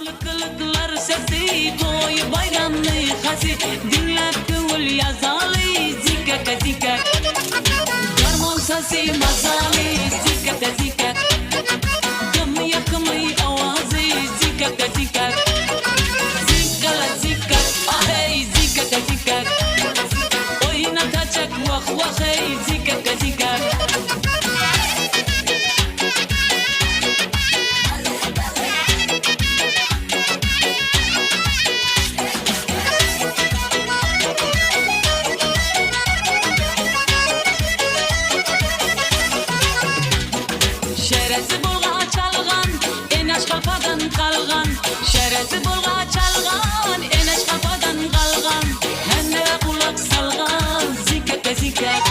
Gylyklar sesi toý baýramly hasy Diňläp köňül ýazaly zikaka zikak Garmon sesi mazaly zikaka zikak Dym ýakymly owazy zikaka zikak Zikala zikak aheý zikaka zikak Oýna taçak wah waheý zikaka zikak. Şeresi bolga çalgan, Eneş kafadan kalgan. Şeresi bolga çalgan, Eneş kafadan kalgan. Hemme gulak salgan, zikeke zikek.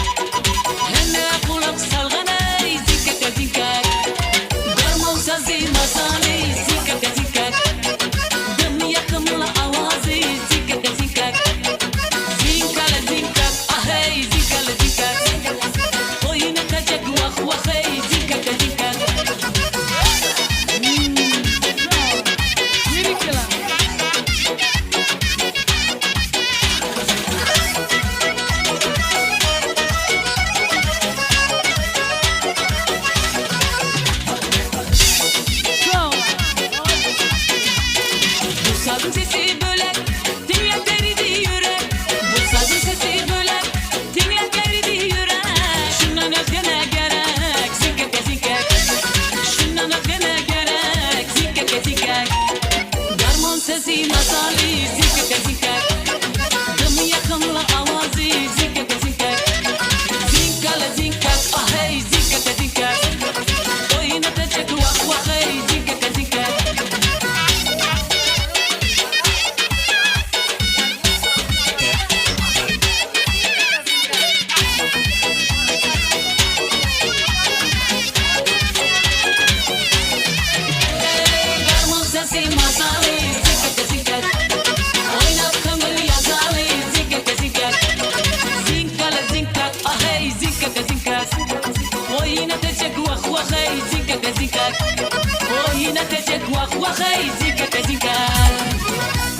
Hemme gulak salgan ey, zikeke zikek. Garmon sazy mazaly, zikeke zikek. Dım ýakymly awazy, zikeke zikek. Zinkale zinkek, ahey, zinkale zinkek. Oýna täjek wah wah ey, zikeke zikek. Bu sazın sesi bölek, diňläp eridi ýürek. Bu sazın sesi bölek, diňläp eridi ýürek. Şundan özge ne gerek, zikeke zikek. Şundan özge ne gerek, zikeke zikek. Garmon sesi mazaly, zikeke zikek. Dym ýakymly awazy, zikeke zikek. Zinkale zinkek, ahey, zikeke zikek. Oýna täjek wah wah eý, zikeke zikek. Garmon sesi mazaly, zikeke zikek. Oýnap köňül ýazaly, zikeke zikek. Zinkale zinkek, ahey, zikeke zikek. Oýna täjek wah wah eý, zikeke zikek. Oýna täjek wah wah eý, zikeke zikek.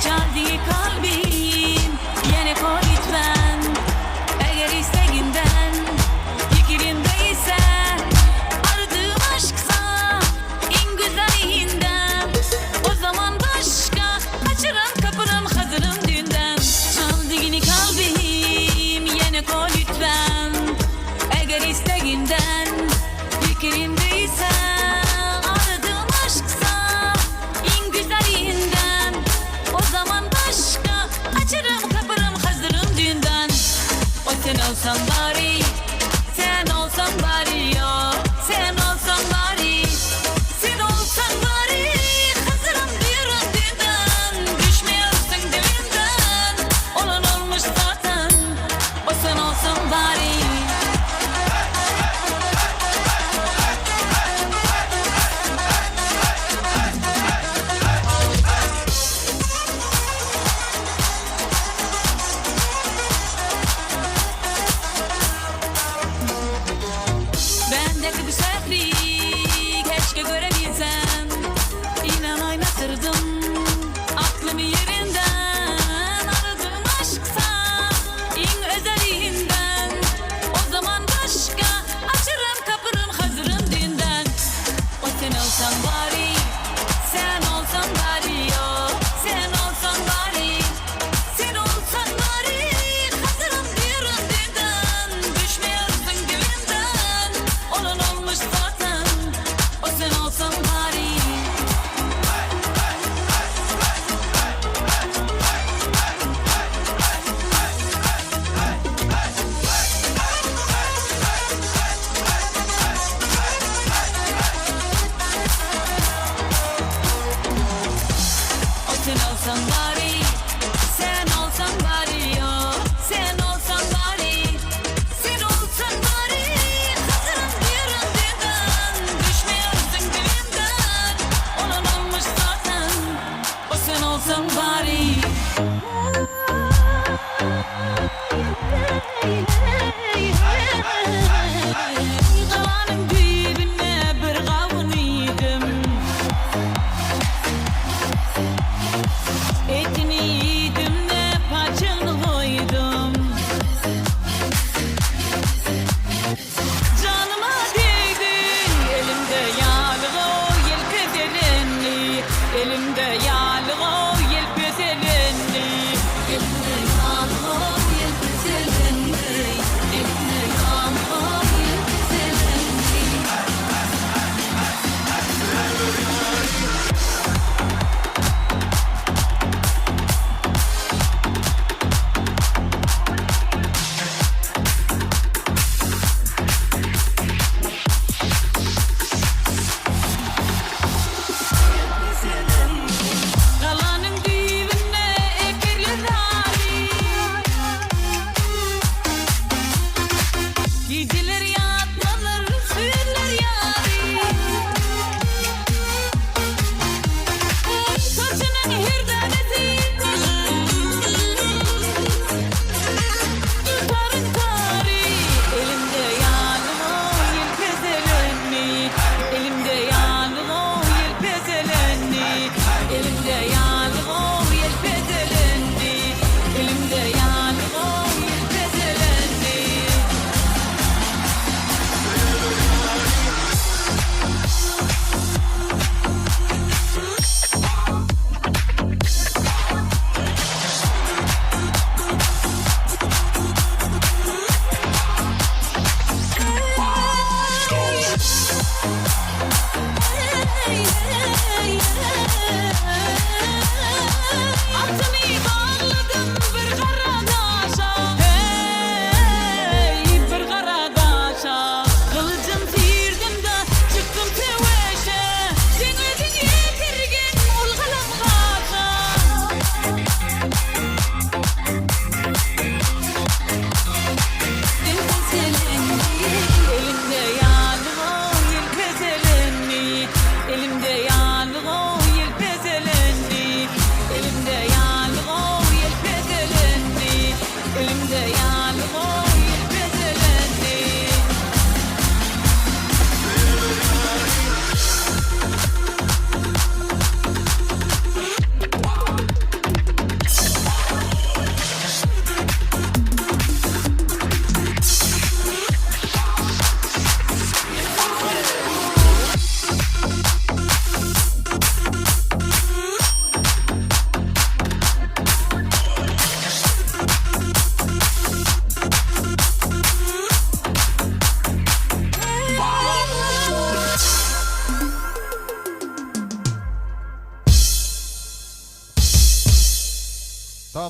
Çaldy kalbim ýene koy lütfen Eger isteginden fikrimdeyse Aradığım aşksa en güzelinden O zaman başka açarım kapırım hazırım dünden Çaldı yine kalbim ýene koy lütfen Eger isteginden fikrimdeyse Aradığım aşksa en güzelinden O zaman başka açarım kapırım hazırım dünden O sen olsan bari sen olsan bari yo Sen olsan bari sen olsan bari Hazırım diyorum dünden Düşmüyorsun dilimden Olan olmuş zaten O sen olsan bari. Bendeki bu sehri keşke görebilsem. İnan oynatırdım aklımı yerinden. Aradığım aşksa en özelinden.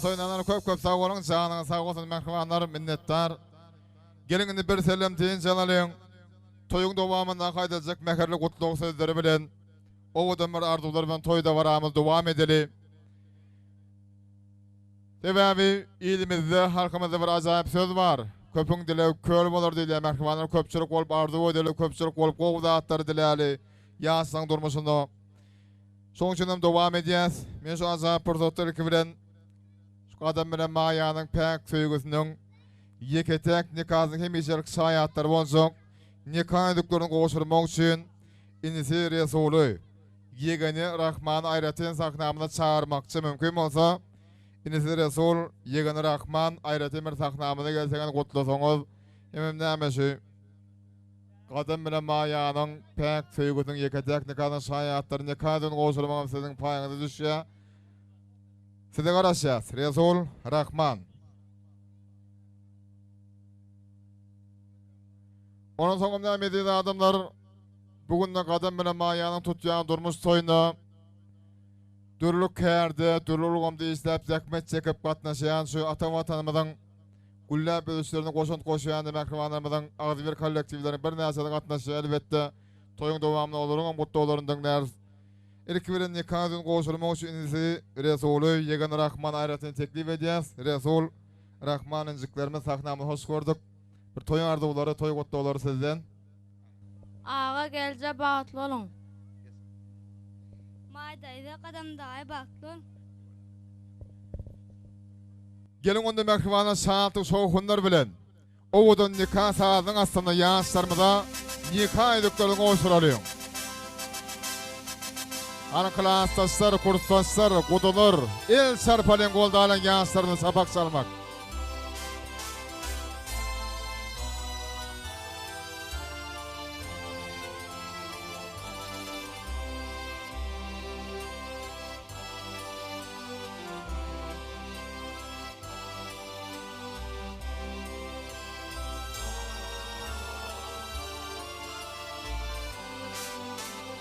Tans oýnanlar köp köp sag boluň janyňyz sag bolsun mähribanlar minnetdar. Geliň indi bir sellem dynç alalyň. Toýuň dowamynda aýdyljak mähirli gutlag sözleri bilen owadan bir arzuwlar bilen toý dabaramyzy dowam edeli. Sebäbi ilimizde halkymyzda bir ajaýyp söz bar. Köpüň dilegi köl bolar diýilýär mähribanlar köpçülik bolup arzuw edeli köpçülik bolup gowy zatlary diläli ýaşlaň durmuşynda. Şoň üçin hem dowam edýäs. Men şu ajaýyp pursatda ilki bilen şu Gadam bilen Maýanyň päk söýgüsiniň ýeke-täk nikasynyň hemişelik şaýatlary boljak nika ýüzüklerini gowşurmak üçin inisi Resuly, ýegeni Rahmany aýratyn sahnamyza çagyrmakçy. Mümkin bolsa, inisi Resul, ýegeni Rahman aýratyn bir sahnamyza gelseňiz gutlasaňyz hemem näme şu Gadam bilen Maýanyň päk söýgüsiniň ýeke-täk nikasynyň şaýatlary nika ýüzügini gowşurmagam siziň paýyňyza düşýär. Size garaşýas. Resul, Rahman. Ondan soňam näme eziz adamlar, bu günde Gadam bilen Maýanyň tutýan durmuş toýuna dürli kärde, dürli ulgamda işläp zähmet çekip gatnaşýan şu ata Watanymyzyň gülläp ösüşlerine goşant goşýan mähribanlarymyzyň agzybir kollektiwleriniň birnäçesi gatnaşýar. Elbetde, toýuň dowamynda olaryň hem gutlaglaryny diňläris. Ilki bilen nika ýüzüni gowşurmak üçin inisi Resuly, ýegeni Rahmany aýratyn teklip edýäs. Resul, Rahman injiklerimiz sahnamyzy hoş gördük. Bir toý arzuwlary, toý gutlaglary sizden. Aga gelje bagtly boluň. Maý daýza Gadam daýy bagtly bol. Geliň onda mähribanlar şatlyk şowhunlar bilen owadan nika sazynyň astynda ýaşlarymyza nika ýüzüklerini gowşuralyň. Hany klasdaşlar, kursdaşlar, gudalar el çarpalyň goldalyň ýaşlarymyzy sapak çalmak.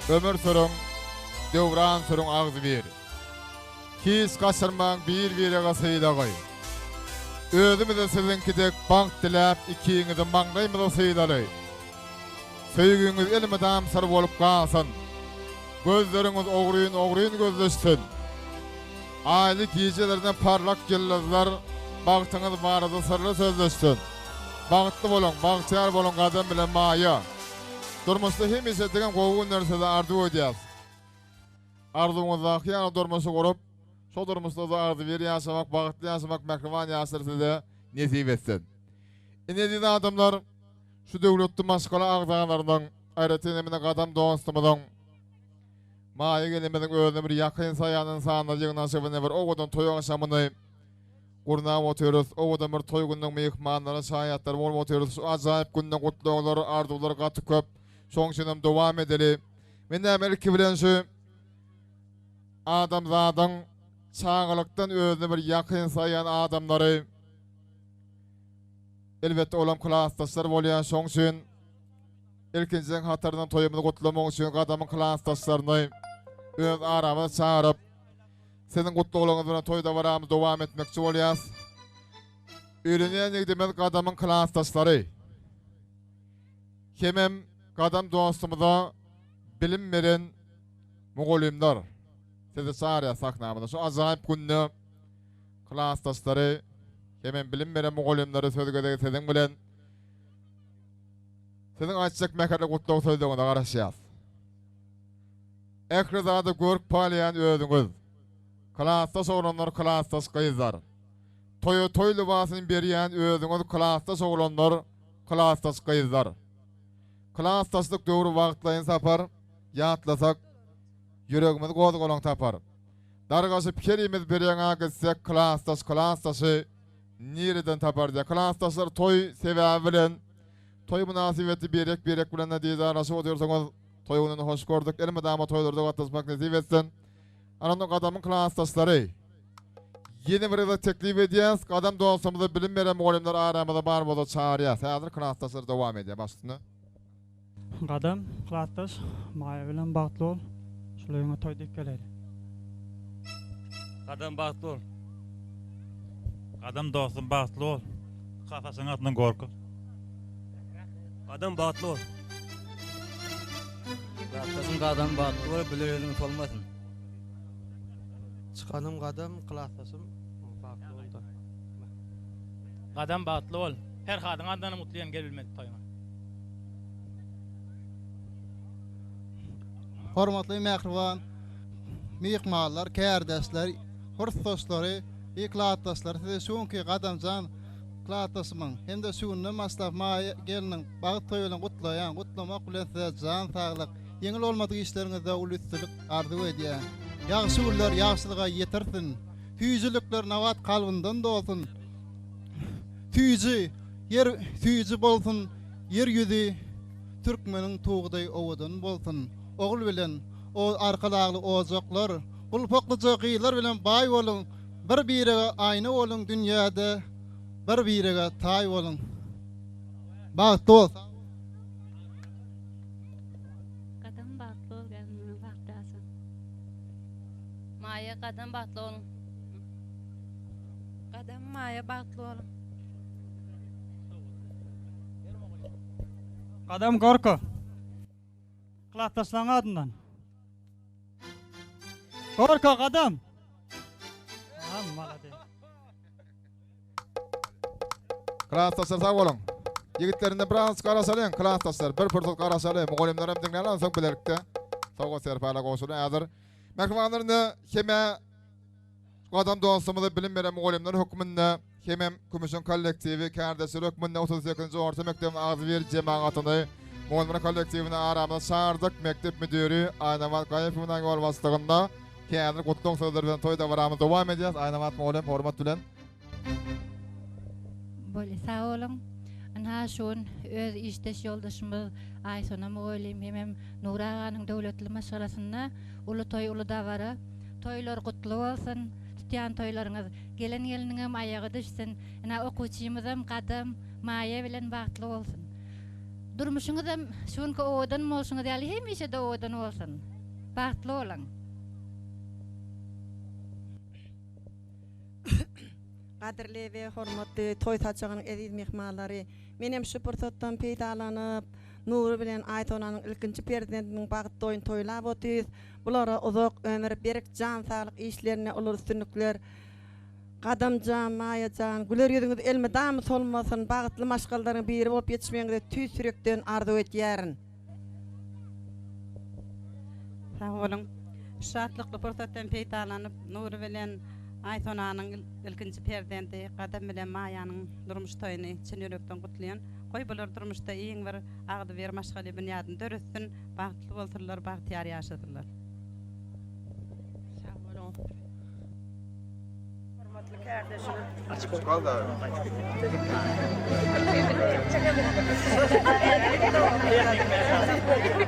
Ömür sürüň, döwran sürüň agzybir. Hiç gaçyrmaň bir-birege sylagy. Özümize siziňki dek bagt diläp ikiňizi maňlaýymyza sylaly. Söýgiňiz elmydam syr bolup galsyn. Gözleriňiz ogryn-ogryn gözleşsin. Aýly gijelerde parlak ýyldyzlar bagtyňyz barada syrly sözleşsin. Bagtly boluň, bagtyýar boluň Gadam bilen Maýa. Durmuşda hemişe diňe gowy günleri size arzuw edýäs. Arzuwyňyzdaky ýaly durmuşy gurup, şo durmuşda-da agzybir ýaşamak, bagtly ýaşamak mähriban ýaşlar size nesip etsin. Ine eziz adamlar, şu döwletli maşgala agzalarynyň, aýratyn hem ine Gadam dostumyzyň, Maýa gelnimiziň özüne bir ýakyn saýan ynsanlar ýygnanyşyp ine bir owadan toý agşamyny gurnap otyrys. Owadan bir toý gününiň myhmanlary, şaýatlary bolup otyrys. Şu ajaýyp günde gutlaglar, arzuwlar gaty köp. Şoň üçin hem dowam edeli. Men näme ilki bilen şu adamzadyň çagalykdan özüne bir ýakyn saýan adamlary elbetde olam klasdaşlar bolýar. Şoň üçin Ilkinjiň hataryndan toýumyzy gutlamak üçin Gadamyň klasdaşlaryny öz aramyza çagyryp, siziň gutlaglaryňyz bilen toý dabaramyzy dowam etmekçi bolýas. Öýlenýän ýigdimiz Gadamyň klasdaşlary. Hemem Gadam dostumyza bilim beren mugallymlar. Sizi çagyrýas sahnamyza. Şu ajaýyp günde klasdaşlary hemem bilim beren mugallymlary söz gezegi siziň bilen. Siziň aýtjak mähirli gutlag sözleriňize garaşýas. Ähli zada görk paýlaýan özüňiz. Klasdaş oglanlar klasdaş gyzlar. Toýa toý lybasyny berýän özüňiz klasdaş oglanlar klasdaş gyzlar. Klasdaşlyk döwri wagtlaýyn sapar, ýatlasak, ýüregimiz gozgalaň tapar. Dargaşyp herimiz bir ýaňa gitsek klasdaş klasdaşy nireden tapar diýýär. Klasdaşlar toý sebäbi bilen Toý mynasybetli birek-birek bilen-de didarlaşyp otyrsyňyz. Toý gününi hoş gördük. Elmydama toýlarda gatnaşmak nesip etsin. Ana onda Gadamyň klasdaşlary. Ýene bir gezek teklip edýäs. Gadam dostumyza bilim beren mugallymlar aramyzda bar bolsa çagyrýas. Häzir klasdaşlar dowam edýär. Baş üstüne. Gadam klasdaş Maýa bilen bagtly bol. Şul öýüňe toý dek geläýli. Gadam bagtly bol. Gadam dostum bagtly bol. Kasaşyň altyndan gorky. Gadam bagtly bol. Klasdaşym gadam bagtly bol, güler ýüzüň solmasyn. Çykanym gadam, klasdaşym bagtly bolda. Gadam bagtly bol. Perhadyň adyndanam gutlaýan gel bilmedik toýuňa. Hormatly mähriban myhmanlar, kärdeşler, hurtdaşlary, Klasdaşlar sizi şu günki Gadamjan klasdaşymyň hem-de şu günden başlap Maýa gelniň bagt toýy bilen gutlaýan, gutlamak bilen size jan saglyk, ýeňil bolmadyk işleriňizde uly üstünlik arzuw edýän. Ýagşy günler ýagşylyga ýetirsin. Süýjülikler nabat kalbyndan dolsun. Süýji ýer süýji bolsun, ýer ýüzi türkmeniň tuguday owadan bolsun. Ogul bilen o arkadagly ojaklar Gulpaklyja gyzlar bilen baý boluň Bir birege aýna boluň dünýäde Bir birege taý boluň Bagtly bol. Gadam bagtly bol gelin bagtly ýaşa. Maýa gadam bagtly boluň. Gadam Maýa bagtly boluň. Gadam Gorko. Klasdaşlaryň adyndan. Gorka gadam. Ha, malades. Klasdaşlar sag boluň. Ýigitlerinde biraz garaşalyň, klasdaşlar. Bir pursat garaşalyň. Mugallymlar hem diňläli, onsoň bilelikde sowgat serpaýla goşulyň. Häzir mähribanlar indi heme Gadam dostumyza bilim beren mugallymlar hökmünde hemem Kümüşiň kollektiwi kärdeşleri hökmünde 38-nji orta mekdebiň agzybir jemagatyny mugallymlar kollektiwini aramyza çagyrdyk. Mekdep müdiri Aýnabat Gaýypowna ýolbaşçylygynda häzir gutlag sözleri bilen toý dabaramyzy dowam edýäris. Aýnabat mugallym hormat bilen. Bolýa sag boluň. Ynha şu gün öz işdeş ýoldaşymyz Aýsona mugallym hemem Nury aganyň döwletli maşgalasynda uly toý uly dabara. Toýlar gutly bolsun tutýan toýlaryňyz gelen gelniňem aýagy düşsün ine okuwçymyzam Gadam Maýa bilen bagtly bolsun durmuşyňyzam şu günki owadan bolşuňyz ýaly hemişede owadan bolsun bagtly boluň. Gadyrly we hormatly toý saçagynyň eziz myhmanlary! Menem şu pursatdan peýdalanyp, Nury bilen Aýsonanyň ilkinji perzendiniň bagt toýuny toýlap otyrys. Bulara uzak ömür, berk jan saglyk, işlerinde uly üstünlikler, Gadam jan, Maýa jan, güler ýüzüňiz elmydama solmasyn, bagtly maşgalalaryň biri bolup ýetişmegiňizi tüýs ýürekden arzuw edýärin. Sag boluň. Şu şatlykly pursatdan peýdalanyp, Nury bilen Aýsonanyň ilkinji perzendi Gadam bilen Maýanyň durmuş toýuny çyn ýürekden gutlaýan. Goý, bular durmuşda iň bir agzybir maşgala binýadyny döretsin, bagtly bolsunlar, bagtyýar ýaşasynlar. Sag boluň. Hormatly kärdeşimiz.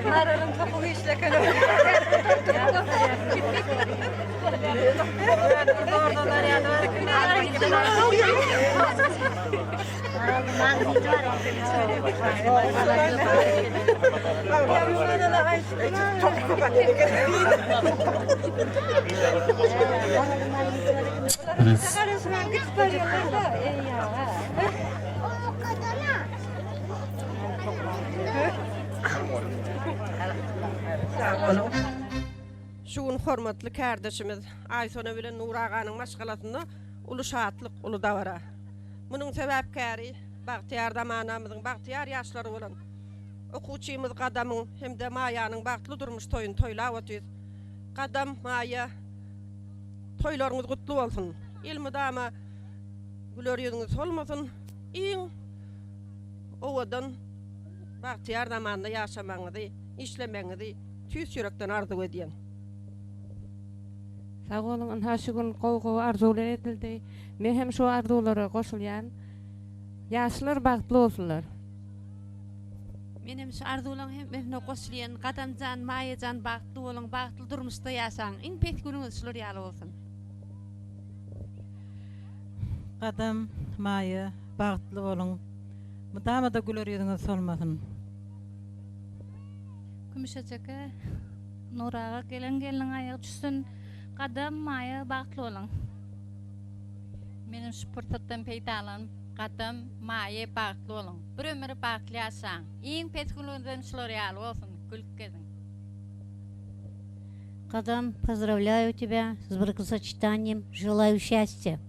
Maralyň topugy işleken. Şu gün hormatly kärdeşimiz Aýsona bilen Nury aganyň maşgalasynda uly şatlyk, uly dabara. Munuň sebäpkäri bagtyýar zamanamyzyň bagtyýar ýaşlary bolan okuwçymyz Gadamyň hem-de Maýanyň bagtly durmuş toýuny toýlap otyrys. Gadam, Maýa, toýlaryňyz gutly bolsun! Elmydama güler ýüzüňiz solmasyn! Iň owadan bagtyýar zamanda ýaşamagyňyzy, işlemegiňizi tüýs ýürekden arzuw edýän. Sag boluň ynha şu gün gowy gowy arzuwlar edildi. Men hem şu arzuwlara goşulýan. Ýaşlar bagtly bolsunlar. Menem şu arzuwlaň hemmesine goşulýan Gadamjan Maýajan bagtly boluň bagtly durmuşda ýaşaň iň pes günüňiz şular ýaly bolsun. Gadam, Maýa, bagtly boluň. Mydama-da güler ýüzüňiz solmasyn. Kümüş ejeke Nur aga gelen gelniň aýagy düşsün Gadam Maýa bagtly boluň. Menem şu pursatdan peýdalanyp Gadam, Maýa bagtly boluň. Bir ömür bagtly ýaşaň. Iň pes günüňizem şular ýaly bolsun. Gülüp geziň. Gadam, pozdravlyayu тебя с бракосочетанием, желаю счастья.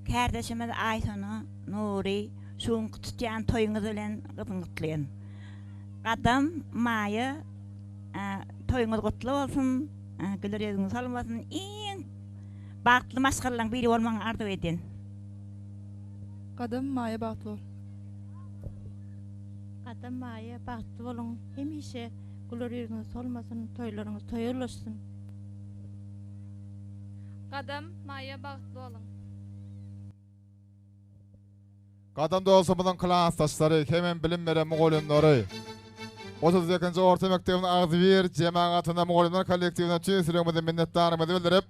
Kärdeşimiz Aýsona, Nury, şu günki tutýan toýuňyz bilen gyzgyn gutlaýan. Gadam, Maýa, toýuňyz gutly bolsun, güler ýüzüňiz solmasyn, iň bagtly maşgalalaň biri bolmagyňy arzuw edýän. Gadam, Maýa bagtly bol. Gadam, Maýa bagtly boluň, hemişe güler ýüzüňiz solmasyn, toýlaryňyz toýa ulaşsyn. Gadam, Maýa bagtly boluň. Gadam dostumyzyň klasdaşlary hemem bilim beren mugallymlary. 32-nji orta mekdebiniň agzybir jemagatyna mugallymlar kollektiwine tüýs ýüregimizden minnetdarlygymyzy bildirip,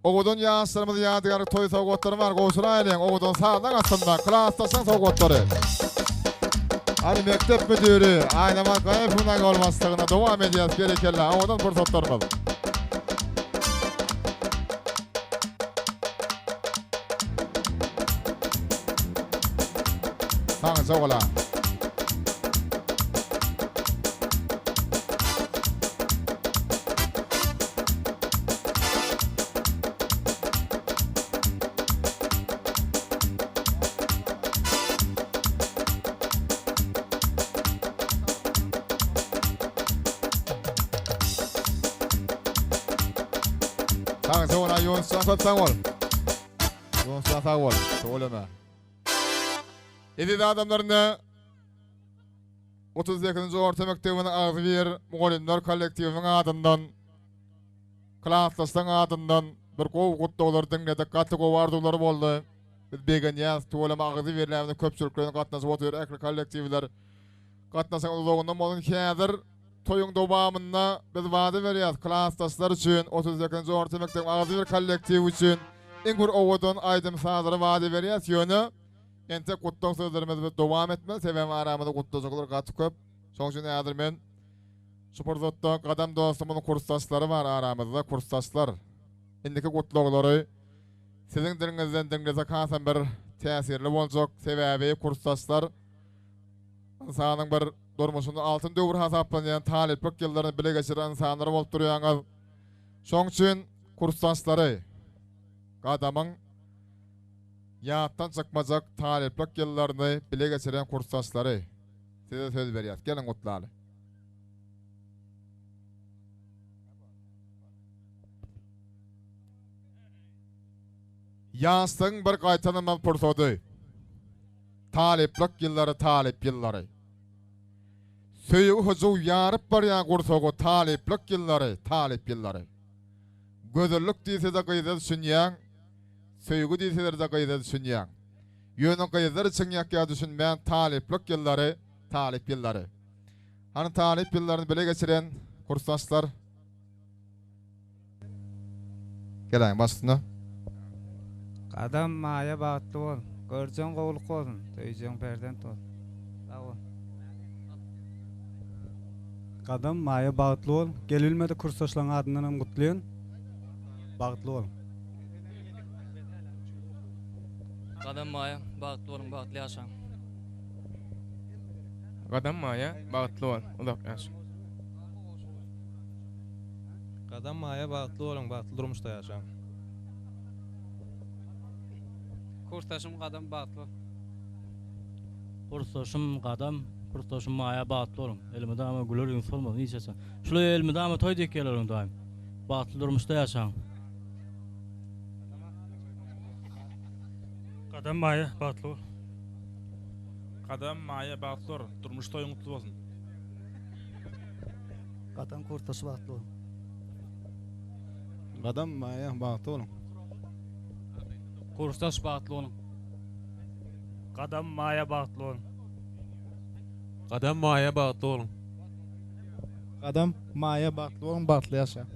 owadan ýaşlarymyza ýadygärlik toý sowgatlary bar, gowşuraýlyň, owadan sazlaň astynda klasdaşlaryň sowgatlary. Hany mekdep müdiri Aýnabat Gaýypowynyň ýolbaşçylygynda dowam edýäs berekella owadan pursatlarymyz. Sagja bola. Sagja bola Ýunusjan köp sag bol. Ýunusjan sag bol. Tüweleme. Eziz adamlar indi 38-nji orta mekdebiniň agzybir mugallymlar kollektiwiniň adyndan klasdaşlaryň adyndan bir gowy gutlaglary diňledik. Gaty gowy arzuwlar boldy. Biz begenýäs. Tüweleme agzybirligimize köpçülikleýin gatnaşyp otyr ähli kollektiwler. Gatnaşyň uzagyndan bolsun. Häzir toýuň dowamynda biz wada berýäs, klasdaşlar üçin, 38-nji orta mekdebiň agzybir kollektiwi üçin iň bir owadan aýdym-sazlary wada berýäs. Ýöne entek gutlag sözlerimizi biz dowam etmeli, sebäbi aramyzda gutlajaklar gaty köp. Şonuň üçin häzir men şu pursatda gadam dostumyzyň kursdaşlary bar aramyzda, kursdaşlar indiki gutlaglary siziň diliňizden diňlesek hasam bir täsirli boljak. Sebäbi kursdaşlar Ynsanyň bir durmuşynda altyn döwür hasaplanýan talyplyk ýyllaryny bile geçiren ynsanlar bolup durýaňyz. Şoň üçin kursdaşlary Gadamyň ýatdan çykmajak talyplyk ýyllaryny bile geçiren kursdaşlary size söz berýäs. Geliň gutlaly. Ýaşlygyň bir gaýtalanmaz pursady. Talyplyk ýyllary talyp ýyllary. Söýgi hyjuw ýaryp barýan gursagy talyplyk ýyllary talyp ýyllary. Gözellik diýsede gyza düşünýäň, söýgi diýselerde gyza düşünýäň. Ýöne gyzlar içiň ýakýar düşünmän talyplyk ýyllary talyp ýyllary. Hany talyp ýyllaryny bile geçiren kursdaşlar? Geläýiň baş üstüne. Gadam Maýa bagtly bol. Görjeň gowluk bolsun. Söýjeň perzent bolsun. Sag bol. Gadam Maýa bagtly bol. Gelibilmedik kursdaşlaň adyndanam gutlaýan. Bagtly bol. Gadam Maýa bagtly boluň bagtly ýaşaň. Gadam Maýa bagtly bol uzak ýaşa. Gadam Maýa bagtly boluň bagtly durmuşda ýaşaň. Kursdaşym Gadam bagtly bol. Kursdaşym Gadam, kursdaşym Maýa bagtly boluň. Elmydama güler ýüzüň solmasyn hiç haçan. Şular elmydama toý dek geleriň daýym. Bagtly durmuşda ýaşaň. Gadam Maýa bagtly bol. Gadam Maýa bagtly bol. Durmuş toýuň gutly bolsun. Gadam kursdaşy bagtly boluň. Gadam Maýa bagtly boluň. Kursdaş bagtly boluň. Gadam Maýa bagtly boluň. Gadam Maýa bagtly boluň. Gadam Maýa bagtly boluň bagtly ýaşaň.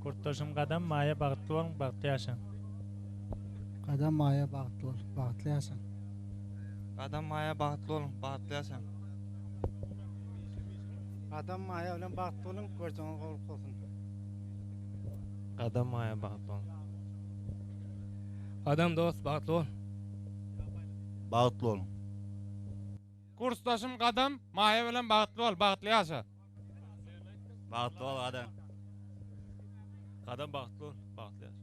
Kursdaşym Gadam Maýa bagtly boluň bagtly ýaşaň. Gadam Maýa bagtly bol, bagtly ýaşaň. Gadam Maýa bagtly boluň, bagtly ýaşaň. Gadam Maýa bilen bagtly boluň, görjeňiz gowluk bolsun. Gadam Maýa bagtly bol. Gadam dost bagtly bol. Bagtly boluň. Kursdaşym Gadam, Maýa bilen bagtly bol, bagtly ýaşa. Bagtly bol Gadam. Gadam bagtly bol, bagtly ýaşa.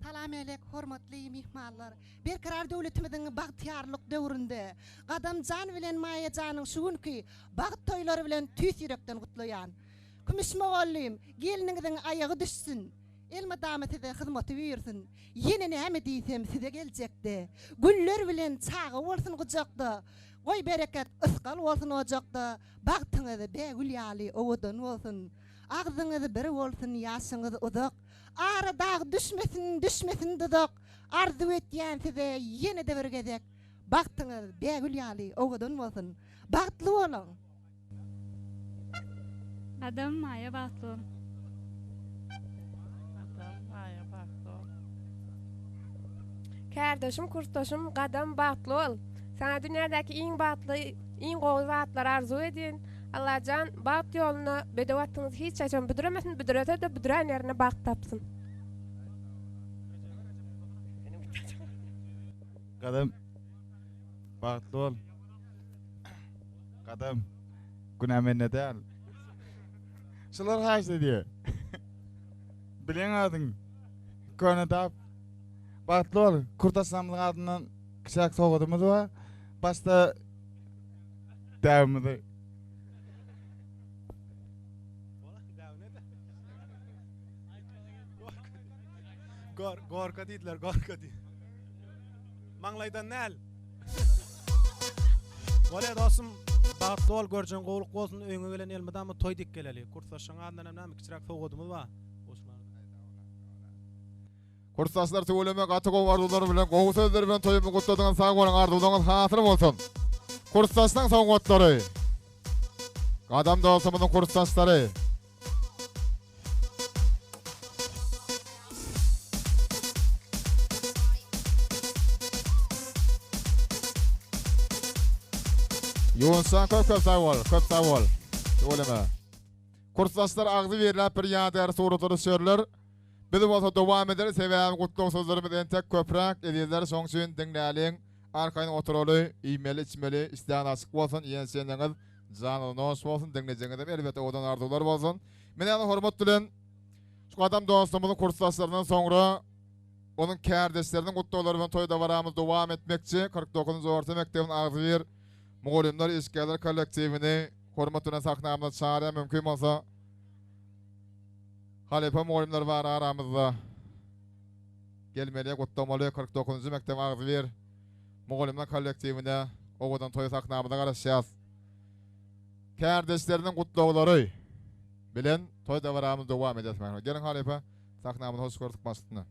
Salam-älek hormatly myhmanlar! Berkarar döwletimiziň bagtyýarlyk döwründe Gadam jan bilen Maýa janyň şu günki bagt toýlary bilen tüýs ýürekden gutlaýan. Kümüş mugallym, gelniňiziň aýagy düşsün, elmydama size hyzmaty buýursyn. Ýene näme diýsem size geljekde, güller bilen çaga bolsun gujakda, goý bereket ysgal bolsun ojakda, bagtyňyz bägül ýaly owadan bolsun. Agzyňyz bir bolsun, ýaşyňyz uzak, Ara dag düşmesin, düşmesin duzak, Arzuw etýän size ýene-de bir gezek, Bagtyňyz bägül ýaly owadan bolsun! Bagtly boluň! Gadam Maýa bagtly bol. Gadam Maýa bagtly bol. Kärdeşim kursdaşym Gadam bagtly bol. Saňa dünýädäki iň bagtly iň gowy zatlary arzuw edýän. Allajan bagt ýolunda bedew atyňyz hiç haçan büdremesin büdrese-de büdrän ýerinde bagt tapsyn. Gadam bagtly bol. Gadam günä mende däl. Şular haýyş edýär. Bileň adyň. Köne dap. Bagtly bol. Kurdaşlarymyzyň adyndan kiçiräk sowgadymyz bar. Başda däbimizi Gor, gorka diýdiler, gorka diý. Maňlaýdan däl. Bolýa dostum, bagtly bol, görjeň gowluk bolsun, öýüňe gelen elmydama toý dik geleli. Kursdaşlaryň adyndan hem näme kiçiräk sowgadymyz bar. Kursdaşlar tüweleme gaty gowy arzuwlar bilen gowy sözler bilen toýumyzy gutladyňyz sag boluň arzuwlaryňyz hasyl bolsun. Kursdaşlaň sowgatlary. Gadam dostumyzyň kursdaşlary. Ýunusjan köp köp sag bol, köp sag bol. Tüweleme. Kursdaşlar agzy birläp bir ýadygär surata düşerler. Biz bolsa dowam ederis, sebäbi gutlag sözlerimiz entek köpräk, ezizler, şoň üçin diňläliň, arkaýyn oturaly, iýmeli, içmeli, işdäňiz açyk bolsun, iýen-içeniňiz janyňyza noş bolsun, diňlejegiňizem elbetde owadan arzuwlar bolsun. Men ýaly hormat bilen şu gadam dostumyzyň kursdaşlaryndan soňra onuň kärdeşleriniň gutlaglary bilen toý dabaramyzy dowam etmekçi. 49-njy orta mekdebiň agzybir mugallymlar, işgärler kollektiwini hormat bilen sahnamyza çagyrýan mümkin bolsa Halypa mugallymlar bar aramyzda. Gelmeli, gutlamaly 49-njy mekdebiň agzybir mugallymlar kollektiwine owadan toý sahnamyza garaşýas. Kärdeşleriniň gutlaglary bilen toý dabaramyzy dowam edýäs. Geliň halypa, sahnamyzy hoş gördük baş üstüne.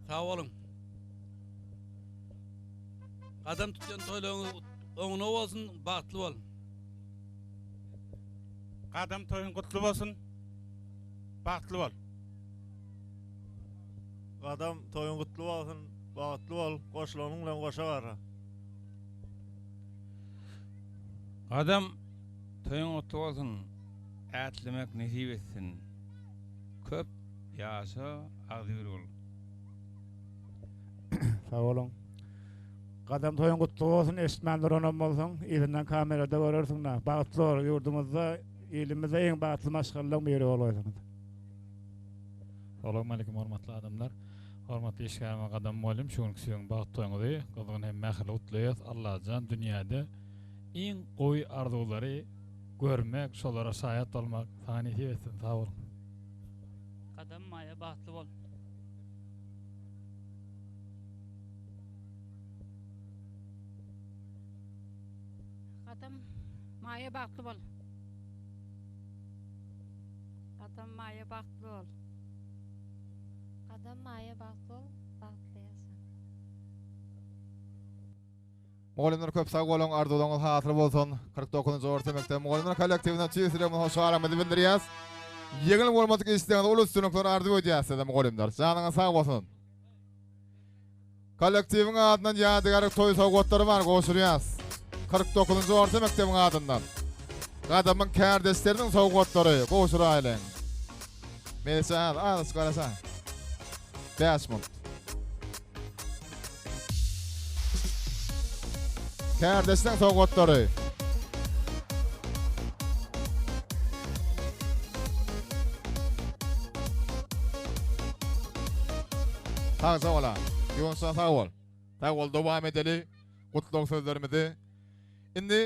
Sag boluň. Gadam tutýan toýlaryňyz oňuna bolsun, bagtly bol. Gadam toýuň gutly bolsun. Bagtly bol. Gadam toýuň gutly bolsun, bagtly bol, goşulanyň bilen goşa gara. Gadam toýuň gutly bolsun, ätlemek nesip etsin. Köp ýaşa agzybir bol. Sag boluň. Gadam toýuň gutly bolsun eşitmän duranam bolsaň yzyndan kamerada görersiňda. Bagtly bol ýurdumyzda ilimizde iň bagtly maşgalalaň biri bolaýsyňyz. Salowmaleýkim hormatly adamlar. Hormatly işgärimiz Gadam mugallym şu günki siziň bagt toýuňyzy gyzgyn hem mähirli gutlaýas. Allajan dünýäde iň gowy arzuwlary görmek, şolara şaýat bolmak saňa nesip etsin. Sag boluň. Gadam Maýa bagtly bol. Gadam Maýa bagtly bol. Gadam Maýa bagtly bol. Gadam Maýa bagtly bol, bagtly ýaşa. Mugallymlar köp sag boluň, arzuwlaryňyz hasyl bolsun. 49-njy orta mekdebiň mugallymlar kollektiwinden tüýs ýüregimizden hoşalygymyzy bildirýäs. Ýeňil bolmadyk işleriňizde uly üstünlikler arzuw edýäs size mugallymlar. Janyňyz sag bolsun. Kollektiwiň adyndan ýadygärlik toý sowgatlary bar gowşurýas. 49-njy orta mekdebiň adyndan. Gadamyň kärdeşleriniň sowgatlary gowşuraýlyň. Meýlis az, azajyk garaşaň. 5 mugt. Kärdeşleň sowgatlary. Sagja bola. Ýunusjan sag bol. Sag bol dowam edeli gutlag sözlerimizi. Indi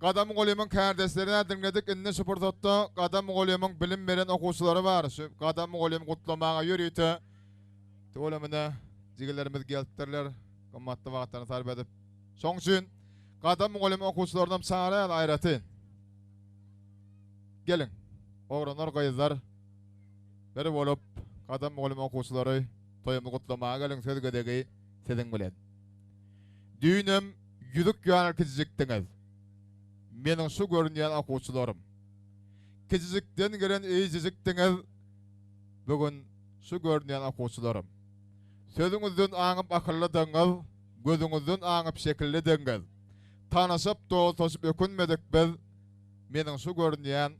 Gadam mugallymyň kärdeşlerini diňledik. Indi şu pursatda Gadam mugallymyň bilim beren okuwçylary bar. Şu Gadam mugallymy gutlamaga ýörite tüwelemine jigilerimiz gelipdirler. Gymmatly wagtlaryny sarp edip. Şoň üçin Gadam mugallym okuwçylarynam çagyraýaly aýratyn. Geliň, oglanlar, gyzlar bir bolup Gadam mugallym okuwçylary toýumyzy gutlamaga geliň söz gezegi siziň bilen. Düýnem ýüzük ýaly kiçijikdiňiz. Meniň şu görünýän okuwçylarym. Kiçijikden gelen eýjejikdiňiz, bu gün şu görünýän okuwçylarym. Sözüňizden aňyp akyllydygyňyz, gözüňizden aňyp şekillidigiňiz. Tanyşyp, dostlaşyp ökünmedik biz, meniň şu görünýän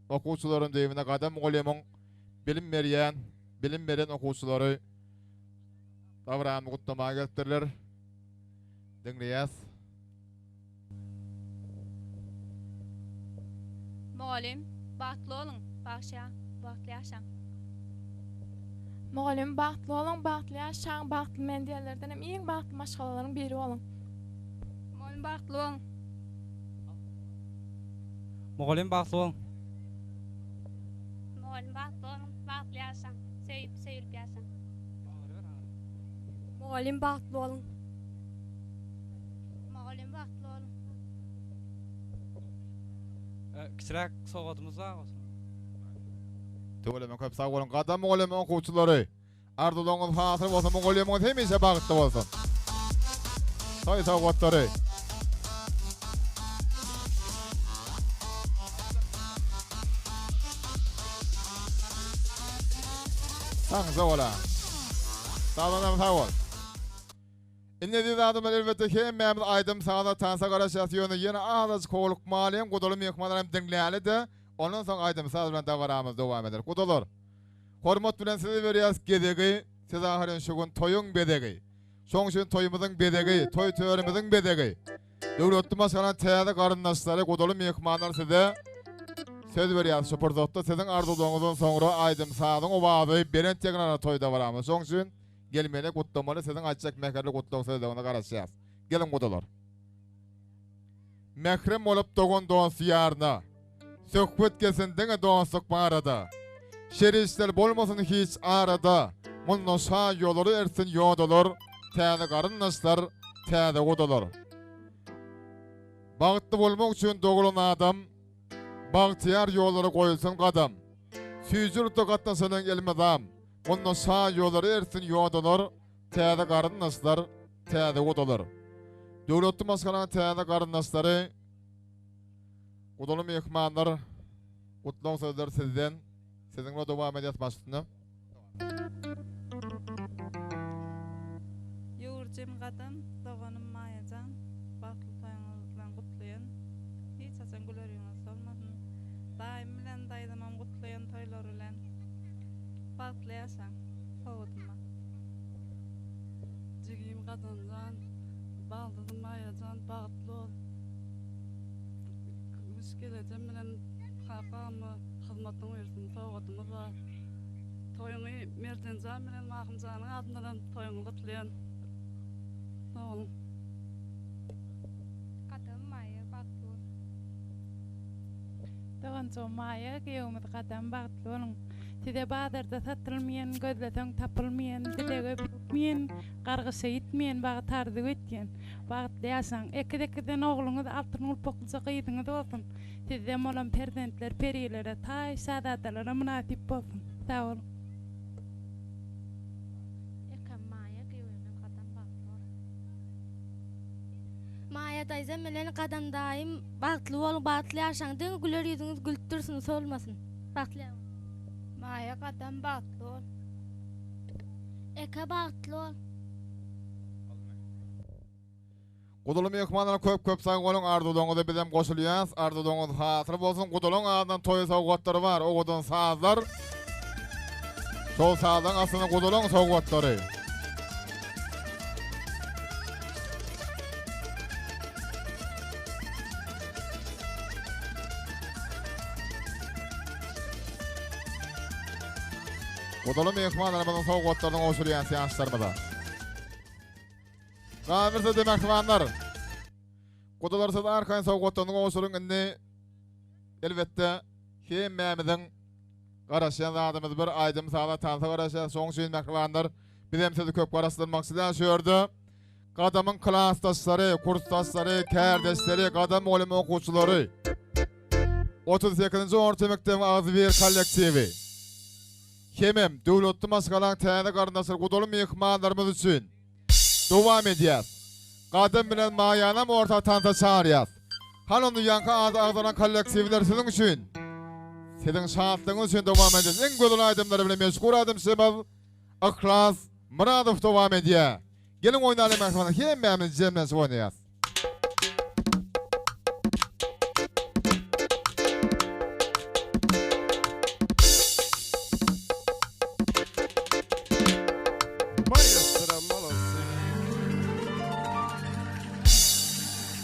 okuwçylarym diýibine Gadam mugallymyň bilim berýän, bilim beren okuwçylary dabaramy gutlamaga gelipdirler. Diňleýäs. Mugallym, bagtly boluň, bagşa, bagtly ýaşaň. Mugallym, bagtly boluň, bagtly ýaşaň, bagtly men diýenlerdenem iň bagtly maşgalalaryň biri boluň. Mugallym, bagtly boluň. Mugallym, bagtly boluň. Mugallym, bagtly boluň, bagtly ýaşaň, söýüp, söýülip ýaşaň. Mugallym, bagtly boluň. Mugallym bagtly boluň. Kiçiräk sowgadymyz bar bolsa. Tüweleme köp sag boluň Gadam mugallym okuwçylary. Arzuwlaryňyz hasyl bolsun mugallymyňyz hemişe bagtly bolsun. Toý sowgatlary. Sagja bola. Sazandam sag bol. Indi eziz adamlar elbetde hemmämiz aýdym saza tansa garaşýas ýöne ýene azajyk howlukmalyň gudaly myhmanlar hem diňläli-de ondan soň aýdym saz bilen dabaramyzy dowam ederik. Gudalar hormat bilen size berýäs gezegi siz ahyryn şu gün toýuň bezegi. Şoň üçin toýumyzyň bezegi toý törümiziň bezegi döwletli maşgalanyň täze garyndaşlary gudaly myhmanlar size söz berýäs şu pursatda siziň arzuwlaryňyzdan soňra aýdym sazyň owazy belent ýaňlanar toý dabaramyz şoň üçin Gelmeli gutlamaly siziň aýtjak mähirli gutlag sözleriňize garaşýas. Geliň gudalar. Mährem bolup dogan dost ýaryna. Söhbet gelsin diňe dostluk barada. Şer işler bolmasyn hiç arada. Munda şa ýolary ertsin ýodalar, Täze garyndaşlar, täze gudalar. Bagtly bolmak üçin doglan adam, Bagtyýar ýollara goýulsyn gadam. Süýji ýurtda gatnaşanyň elmydam. Munda şa ýolary ertsin ýodalar, Täze garyndaşlar, täze gudalar. Döwletli maşgalanyň täze garyndaşlary, Gudaly myhmanlar, gutlag sözleri sizden. Siziň bilen dowam edýäs baş üstüne. Ýüwürjim Gadam, doganym Maýajan, bagtly toýuňyz bilen gutlaýan. Hiç haçan güler ýüzüňiz solmasyn. Daýym bilen daýzamam gutlaýan toýlary bilen. Bagtly ýaşaň. Sowgadym bar. Jigim Gadamjan, baldyzym Maýajan bagtly bol. Kümüş gelejem bilen kakama hyzmatyň buýursun sowgadymyz bar. Toýuňy Merjenjan bilen Mahymjanyň adyndanam toýuňy gutlaýan. Sag boluň. Gadam Maýa bagtly bol. Doganjygym Maýa, giýewimiz Gadam bagtly boluň. Size bazarda satylmaýan, gözleseň tapylmaýan, dilege bitmeýän, gargyşa ýitmeýän bagt arzuw etýän. Bagtly ýaşaň. Ekiz-ekizden ogluňyz, altyn gulpaklyja gyzyňyz bolsun. Sizden bolan perzentler perilere taý, şazadalara mynasyp bolsun. Sag boluň. Ekem Maýa giýewimiz Gadam bagtly boluň. Maýa daýzam bilen Gadam daýym bagtly boluň bagtly ýaşaň diňe güler ýüzüňiz gülüp dursun solmasyn bagtly boluň. Maýa gadam bagtly bol. Eke bagtly bol. Gudaly myhmanlar köp köp sag boluň arzuwlaryňyza bizem goşulýas arzuwlaryňyz hasyl bolsun gudalyň adyndan toý sowgatlary bar owadan sazlar. Şol sazyň astyna gudalaň sowgatlary. Gudaly myhmanlarymyzyň sowgatlaryny gowşurýas ýaşlarymyza. Galyberse-de mähribanlar. Gudalar siz arkaýyn sowgatlaryny gowşuryň indi elbetde hemmämiziň garaşýan zadymyz bir aýdym saza tansa garaşýas şoň üçin mähribanlar bizem sizi köp garaşdyrmakçy däl şu ýerde Gadamyň klasdaşlary, kursdaşlary, kärdeşleri, Gadam mugallym okuwçylary 38-nji orta mekdebiň agzybir kollektiwi hemem döwletli maşgalaň täze garyndaşlary gudaly myhmanlarymyz üçin dowam edýäs. Gadam bilen Maýanam orta tansa çagyrýas. Hany onda ýaňky ady agzalan kollektiwler siziň üçin, siziň şatlygyňyz üçin dowam edýäs. Iň gözel aýdymlary bilen meşhur aýdymçymyz Yhlas Myradow dowam edýär. Geliň oýnalyň mähribanlar hemmämiz jemlenşip oýnaýas.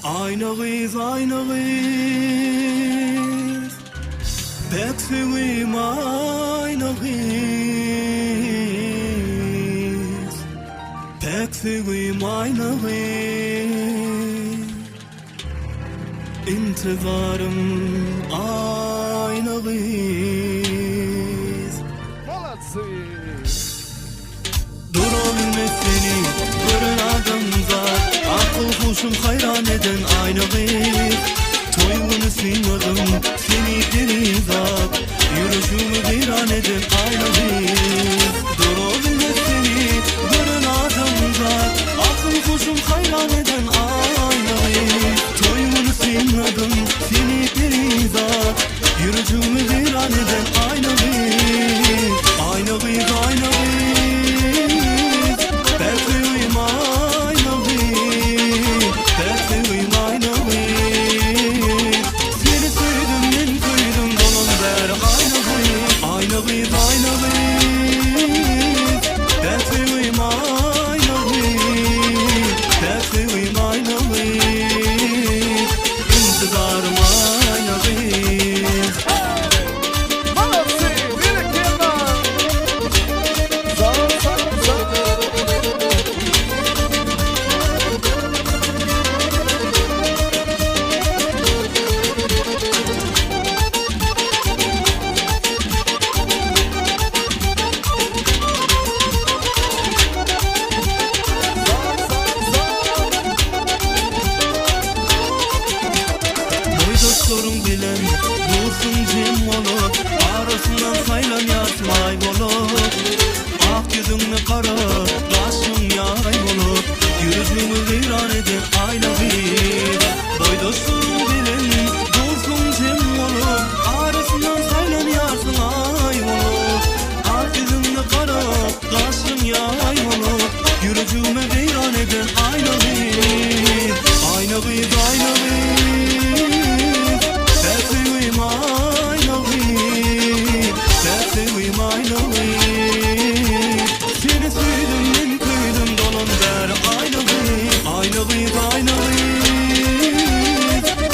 Aýna gyz, aýna gyz, Päk söýgim aýna gyz, Päk söýgim aýna gyz, Intizarym aýna gyz. Molodcy! Durabilmez seni gören adamzat Akyl huşum haýran eden aýna gyz Toý güni synladym seni perizat Ýüreşigimi weýran eden aýna gyz Durabilmez seni gören adamzat Akyl huşum haýran eden aýna gyz Toý güni synladym seni perizat Ýüreşigimi weýran eden aýna gyz Aýna gyz aýna gyz Päk söýgim aýna gyz Päk söýgim aýna gyz Seni söýdüm men söýdüm dolan bäri aýna gyz Aýna gyz aýna gyz Päk söýgim aýna gyz Päk söýgim aýna gyz Intizarym aýna gyz. Molodcy! Berekella! Sag sag sag! Boýdaşlaryň bilen dursuň jem bolup, Arasyndan saýlanýarsyň aý bolup. Ak ýüzüňde gara gaşyň ýaý bolup, Ýüregiňi weýran eden aýna gyz. Boýdaşlaryň bilen dursuň jem bolup, Arasyndan saýlanýarsyň aý bolup. Ak ýüzüňde gara gaşyň ýaý bolup, Ýürejigimi weýran eden aýna gyz. Aýna gyz, aýna gyz, Päk söýgim aýna gyz, Päk söýgim aýna gyz. Seni söýdüm, men köýdüm, dolan bäri aýna gyz. Aýna gyz, aýna gyz.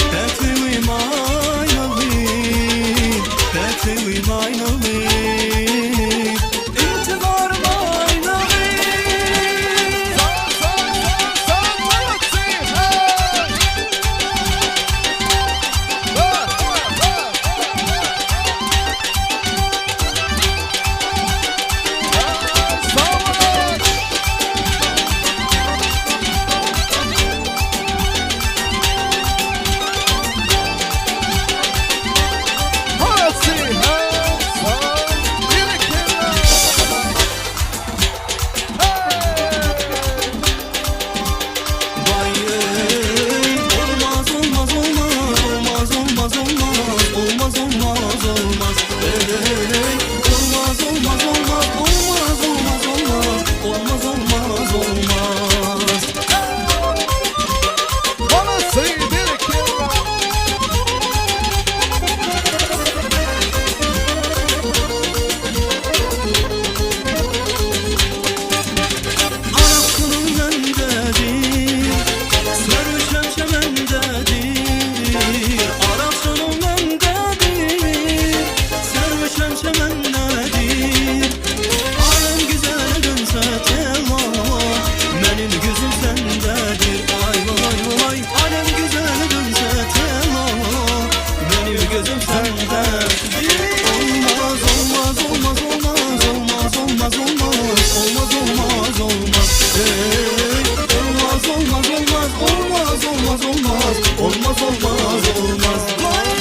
Ey olmaz olmaz olmaz olmaz olmaz olmaz olmaz olmaz olmaz Vay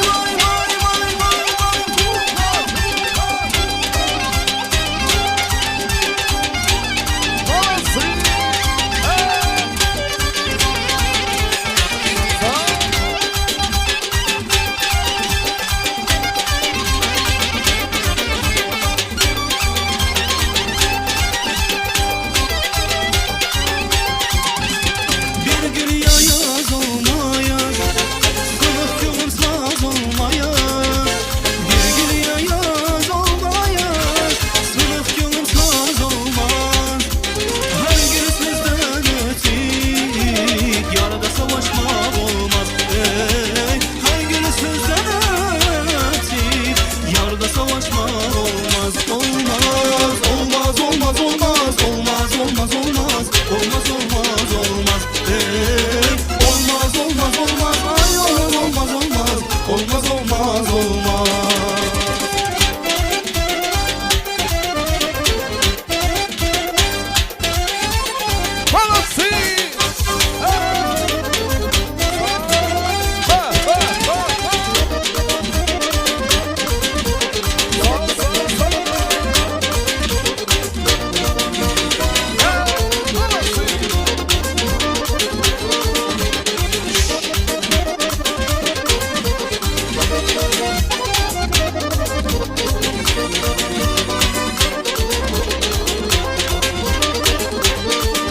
vay vay vay vay vay Bir gün yayaz olmaya Kılık gülüm saz olmaya Bir gün yayaz olmaya Kılık gülüm saz olmaz Her gün sözden ötük Yarada savaşmak olmaz Ey, Her gün sözden ötük Yarda savaşmak olmaz Olmaz, olmaz, olmaz, olmaz Olmaz, olmaz, olmaz Olmaz, olmaz, olmaz Ey, olmaz, olmaz, olmaz Ay, olmaz, olmaz, olmaz Olmaz, olmaz, olmaz Molodцы!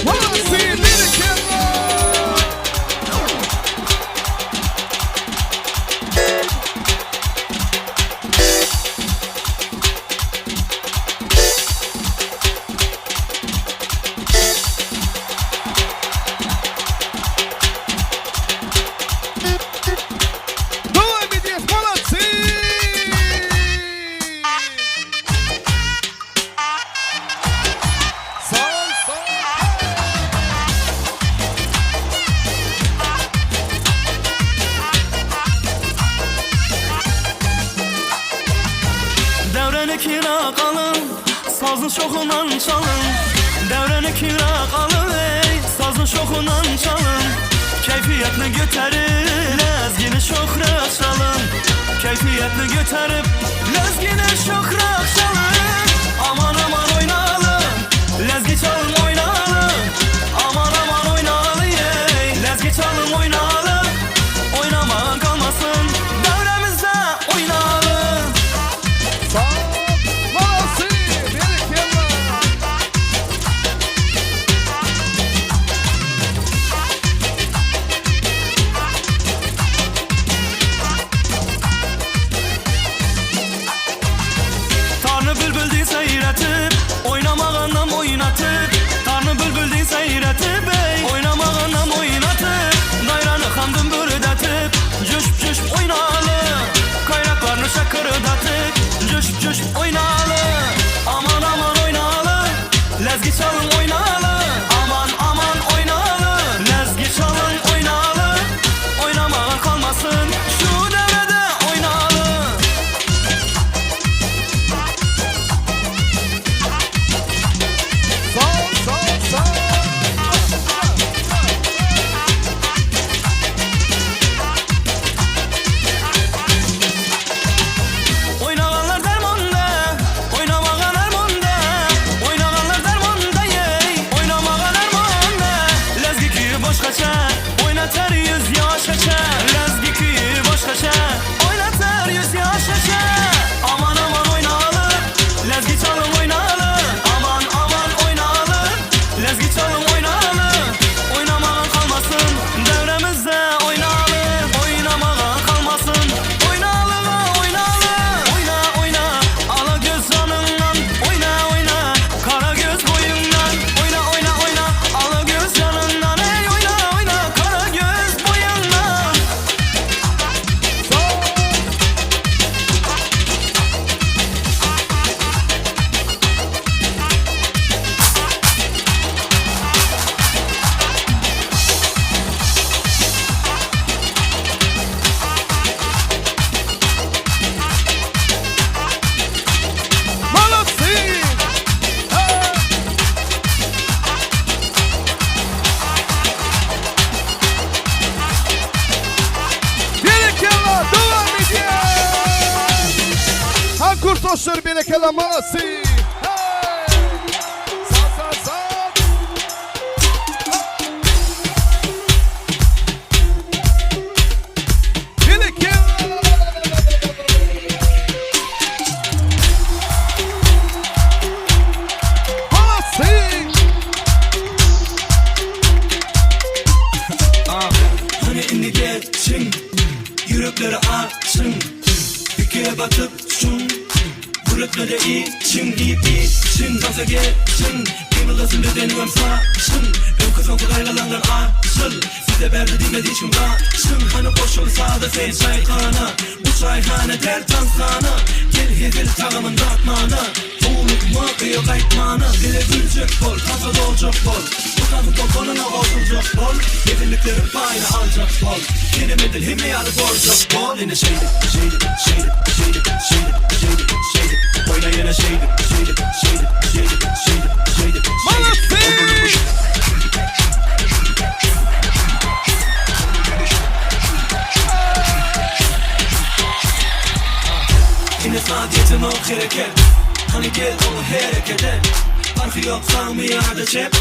Molodцы! Berekella! Dowam edýäs, molodцы! Sag, sag! Devreni kira kalın, sazın şokundan çalın. Devreni kira kalın ey, sazın şokundan çalın. Keyfiyetini götürüp, lezgini şokrak çalın. Keyfiyetini götürüp, lezgini şokrak çalın. Aman aman oynalım, lezgi çalın oynalım. Aman aman oynalım, ey, lezgi çalın oynalım. Oynamayan kalmasın, devremizde oynalım. Molodцы! Berekella! Tarnı bülbül di seyretip Oynamağından oynatıp Tarnı bülbül di seyretip ey Oynamağından oynatıp Dayranı handım bürdetip Cüşp cüşp oynalı Kaynaklarını şakırdatıp Cüşp cüşp oynalı Aman aman oynalı Lezgi çalın oynalı Aman aman oynalı Lezgi çalın oynalı Oynamağın kalmasın Şu devrede oynalı Sag, sag, sag! Oynaganlar dermanda, oynamagan armanda. Oynaganlar dermanda ye, Ýaşlar berekella molodcy! Hey! Saz saz saz! Berekella! Molodcy! Hany indi geçiň Ýürekleri açyň Pikire batyp çuň Gürletmede içiň Iýip içiň Tansa geçiň Gymyldasyn bedeniňem saçyň Öňki soňky gaýgylaňdan açyl Size berdi diýmedi hiç kim gaçyň Hany goşul saza sen çaýhana Bu çaýhana däl tanshana Gel hezil tagamyn datmana Howlukma öýe gaýtmana Bile güljek bol tansa doljak bol Bu tansyň tolkunyna goşuljak bol Hezillikleriň paýyny aljak bol Senem edil hemme ýaly boljak bol Ine şeýdip, şeýdip, şeýdip, şeýdip, şeýdip, şeýdip, şeýdip Oýna ýene şeýdip, şeýdip, şeýdip, şeýdip, şeýdip, şeýdip, şeýdip Ine saat ýetenok hereket Hany gel oňa hereket et Parhy ýok sagmy ýa-da çep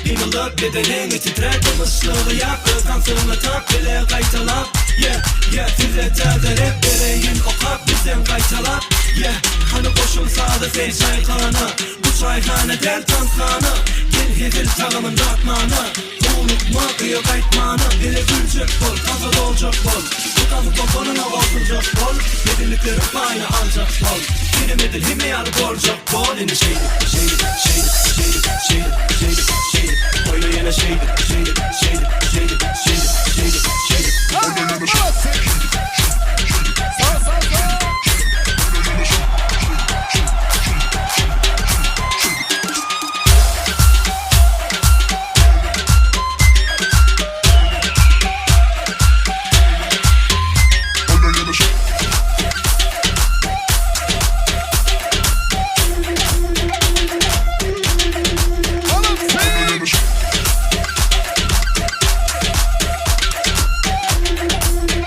Gymyldat bedeniňi titret Dymyşlygy ýap öz tansyňy tap Bile gaýtalap Yeah yeah size täze rep Bereýin okap bizden gaýtalap Yeah hany goşul saza sen çaýhana Bu çaýhana däl tanshana Gel hezil tagamyn datmana Howlukma öýe gaýtmana Bile güljek bol tansa doljak bol Bu tansyň tolkunyna goşuljak bol Hezillikleriň paýyny aljak bol Senem edil hemme ýaly boljak bol Ine şeýdip, şeýdip, şeýdip, şeýdip, şeýdip, şeýdip, şeýdip Oýna ýene şeýdip, şeýdip, şeýdip, şeýdip, şeýdip, şeýdip, şeýdip Oýna ýene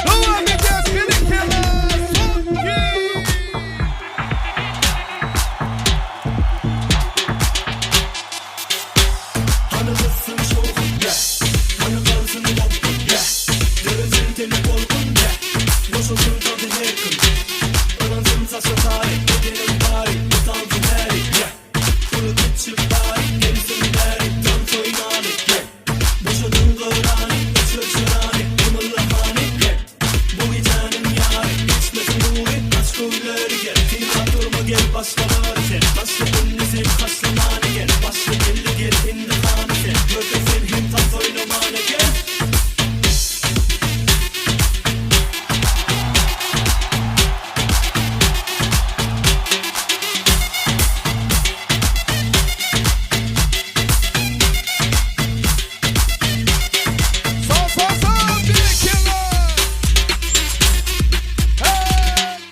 Dowam edýäs berekella! Son Sağ sağ sağ berekella! Hey!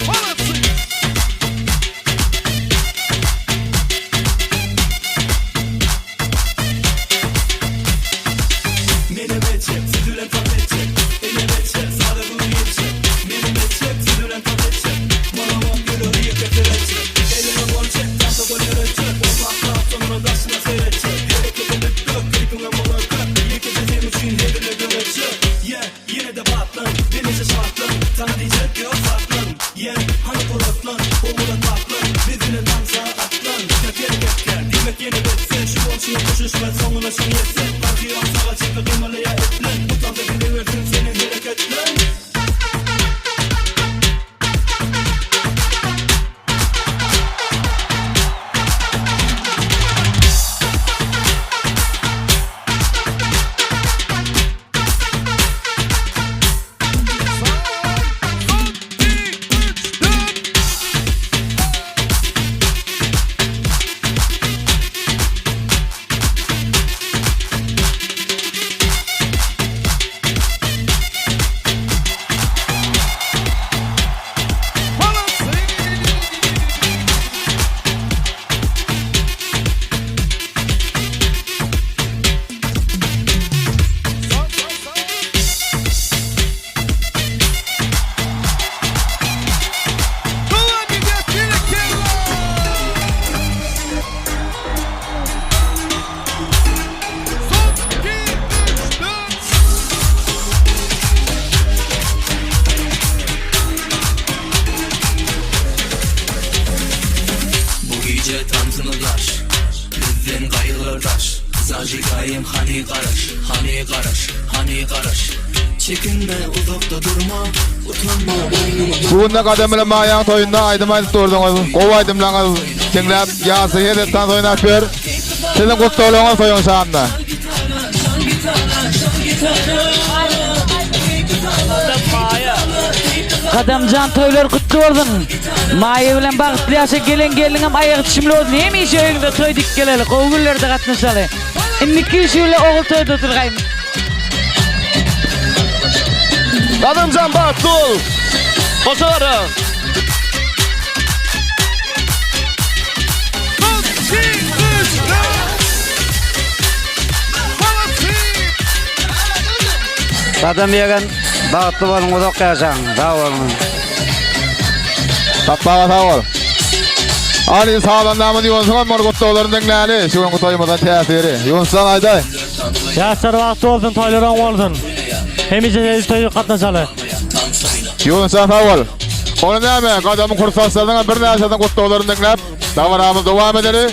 Molodcy! Daýym hany garaş, hany garaş, hany garaş Çekinme uzakda durma, utanma boýnuňa Bu günde Gadam bilen Maýaň toýunda aýdym aýdyp durduňyz. Gowy aýdymlaňyz diňläp ýaşy hezret tans oýnap ýör. Siziň gutlaglaryňyz toýuň şanyna. Gadamjan toýlar gutly bolsun. Maýa bilen bagtly ýaşa gelen gelniňem aýagy çişimli bolsun hemişe öýüňde toý dik geleli gowy günlerde gatnaşaly. Indiki şule ogul toýda oturgaýyn. Gadamjan bagtly bol. Goşa gara. Gadam ýegen bagtly boluň uzak ýaşaň sag boluň. Tapmaga sag bol. Aly sazandamyz Ýunsuň hem bir gutlaglaryny diňläli. Şu günki toýumyzdan täsiri. Ýunusjan aýdaý. Ýaşlar bagtly bolsun toýlar oň bolsun. Hemişe şeýdip toýa gatnaşaly. Ýunusjan sag bol. Ony näme, gadamyň kursdaşlarynyň hem birnäçesiniň gutlaglaryny diňläp, dabaramyzy dowam edeli.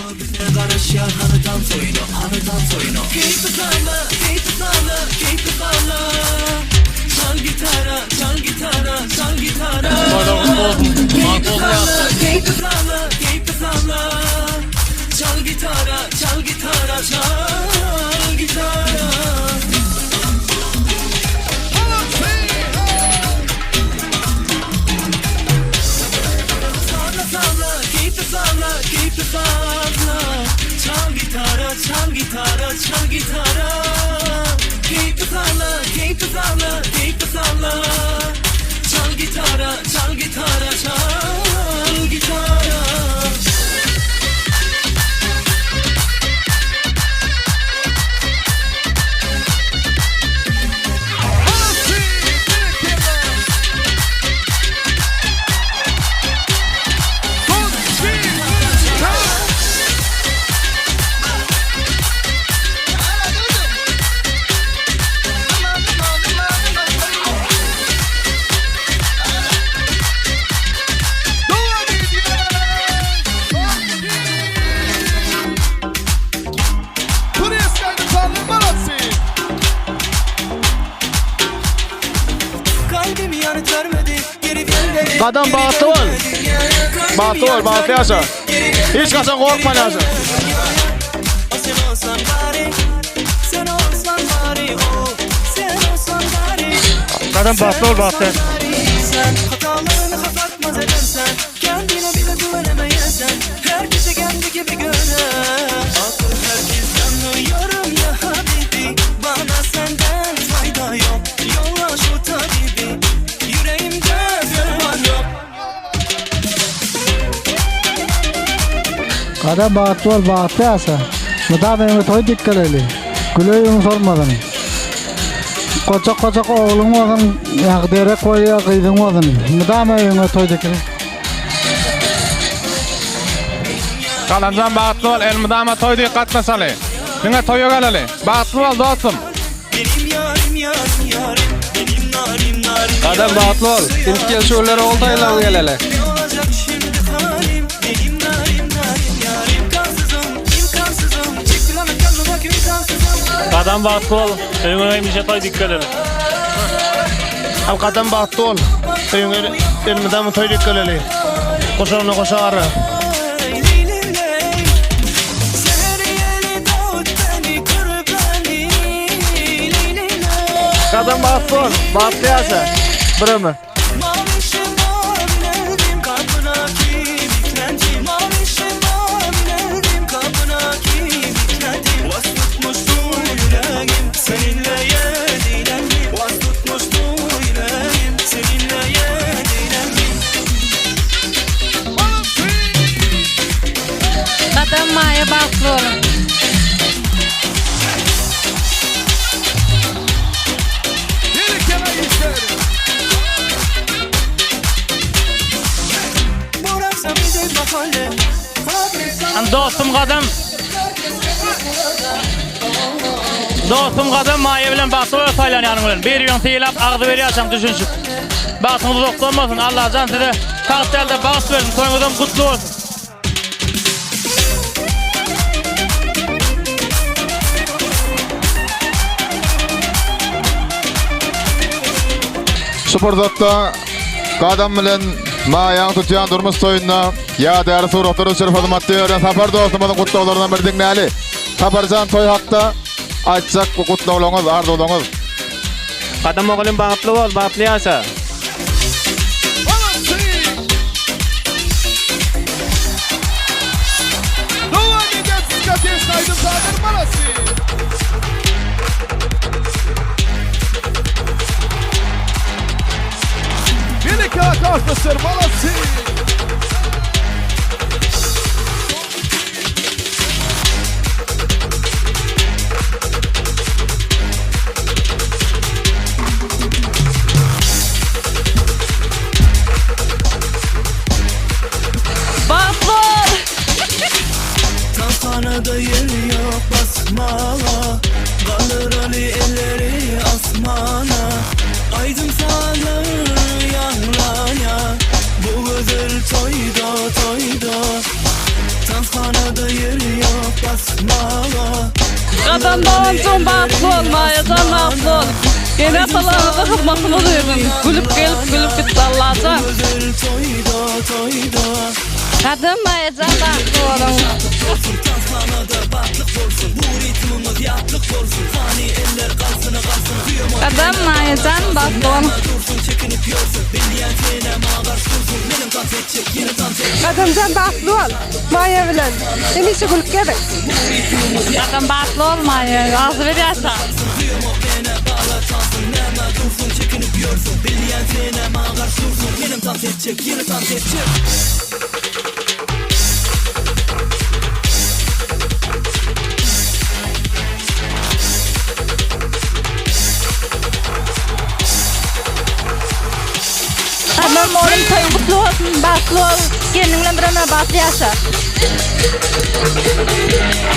Garaşýar hany tans oýna, hany tans oýna Keýpi sazla, keýpi sazla, keýpi sazla Çal gitara, çal gitara, çal gitara Keýpi sazla, keýpi sazla, keýpi sazla Çal gitara, çal gitara, çal gitara. Sazla sazla keýpi sazla keýpi sazla Çal gitara çal gitara çal gitara Keýpi sazla keýpi sazla keýpi sazla Çal gitara çal gitara çal gitara. Gadam bagtly bol. Bagtly bol, bagtly ýaşa. Hiç haçan gorkman ýaşa. Gadam bagtly bol bagtly. Gadam bagtly bol bagtly ýaşa. Mydam öýüňe toý dik geleli. Güle ýüzüň solmasyn. Goçak goçak ogluň bolsun, ýa derek boýa gyzyň bolsun. Mydama öýüňe toý dik. Galamjan bagtly bol elmydama toý diýip gatnaşaly. Diňe toýa geleli. Bagtly bol dostum. Gadam bagtly bol. Indiki ýyl şu günler ogul toýlaryňa geleli. Gadam bagtly bol. Öýüňe hemişe toý dik geleli. Al gadam bagtly bol. Öýüňe elmydama toý dek geleli. Goşagyna goşa gara. Gadam bagtly bol. Bagtly ýaşa. Bir ömür. Gadam Maýa bagtly boluň. Dostum gadam. Dostum gadam Maýa bilen bagtly bolar saýlan ýanyň bilen. Bir-biriňi sylap agzybir ýaşaň düşünişip. Bagtyňyz uzakda bolmasyn. Allajan size tagt dälde bagt bersin. Toýuňyzam gutly bolsun. Şu pursatda Gadam bilen Maýaň tutýan durmuş toýunda ýadygärlik suratlar düşürip hyzmatda ýören Sapar dostumyzyň gutlaglaryndan bir diňläli. Saparjan toý hakda aýtjak gutlaglaryňyz, arzuwlaryňyz. Gadam oglum bagtly bol, bagtly ýaşa. Dowam edýär diskoteşka aýdym-sazlar malasy. Birlikde arkadaşlar malasy. Bagtly bol! Tanshanada ýer ýok basmaga Galdyraly elleri asmana Aýdym sazlar ýaňlanýar Bu gözel toýda toýda Tanshanada ýer ýok basmaga Gadam doganjygym bagtly bol Maýajan bagtly bol. Ene atalaryňyza hyzmatyňyz uýgun. Gülüp gelip gülüp gitdi Allajan. Bu gözel toýda toýda Gadam Maýajan bagtly boluň. Gadam Maýajan bagtly boluň. Gadamjan bagtly bol. Maýa bilen. Hemişe gülüp geziň. Gadam bagtly bol Maýa. Agzybir ýaşa. Gadam oglum toýuň gutly bolsun, bagtly bol, gelniň bilen bir ömür bagtly ýaşa.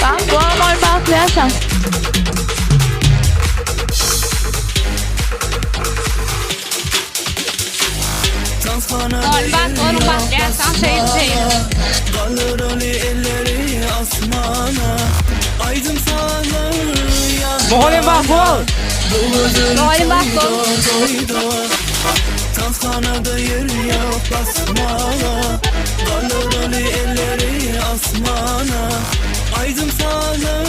Bagtly bol oglum bagtly ýaşa. Oglum bagtly boluň bagtly ýaşaň şeýdip şeýdip. Galdyraly elleri asmana Aýdym sazlar Mugallym bagtly bol! Bu gözel Mugallym bagtly bol! toýda Tanshanada ýer ýok basmaga Galdyraly elleri asmana Aýdym sazlar